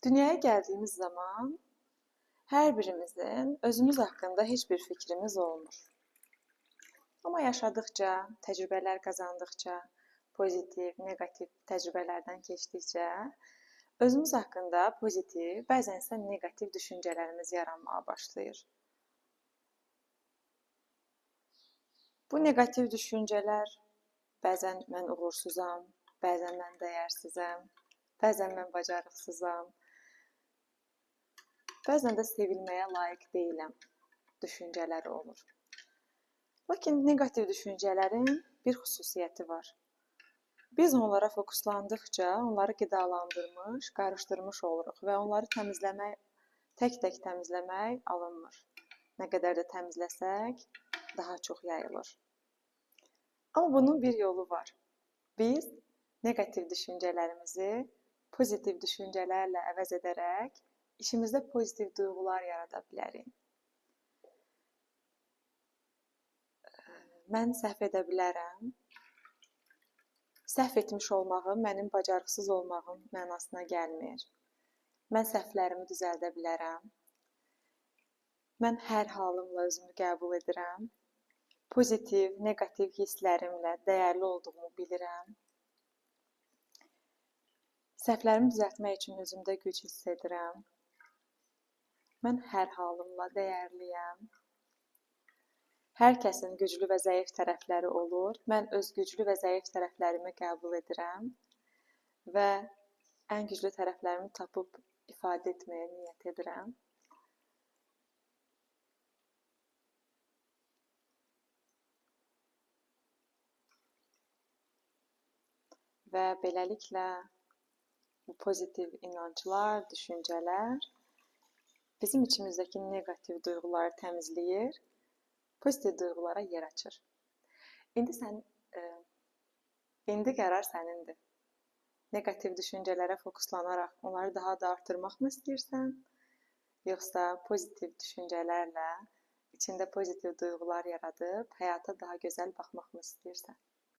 Dünyaya gəldiyimiz zaman hər birimizin özümüz haqqında heç bir fikrimiz olmur. Amma yaşadıkca, təcrübələr qazandıqca, pozitiv, neqativ təcrübələrdən keçdikcə özümüz haqqında pozitiv, bəzən isə neqativ düşüncələrimiz yaranmağa başlayır. Bu neqativ düşüncələr bəzən mən uğursuzam, bəzən mən dəyərsizəm, bəzən mən bacarıqsızam, bəzən də sevilməyə layiq deyiləm düşüncələri olur. Lakin neqativ düşüncələrin bir xüsusiyyəti var. Biz onlara fokuslandıqca onları qidalandırmış, qarışdırmış oluruq və onları təmizləmək, tək-tək təmizləmək alınmır. Nə qədər də təmizləsək, daha çox yayılır. Amma bunun bir yolu var. Biz neqativ düşüncələrimizi pozitiv düşüncələrlə əvəz edərək içimizdə pozitiv duyğular yarada bilərik. Mən səhv edə bilərəm. Səhv etmiş olmağım mənim bacarıqsız olmağım mənasına gəlmir. Mən səhvlərimi düzəldə bilərəm. Mən hər halımla özümü qəbul edirəm. Pozitiv, neqativ hisslərimlə dəyərli olduğumu bilirəm. Səhvlərimi düzəltmək üçün özümdə güc hiss edirəm. Mən hər halımla dəyərliyəm. Hər kəsin güclü və zəif tərəfləri olur. Mən öz güclü və zəif tərəflərimi qəbul edirəm və ən güclü tərəflərimi tapıb ifadə etməyə niyyət edirəm. Və beləliklə bu pozitiv inanclar, düşüncələr bizim içimizdəki neqativ duyğuları təmizləyir, pozitiv duyğulara yer açır. İndi qərar sənindir. Neqativ düşüncələrə fokuslanaraq onları daha da artırmaqmı istəyirsən, yoxsa pozitiv düşüncələrlə içində pozitiv duyğular yaradıb həyata daha gözəl baxmaqmı istəyirsən?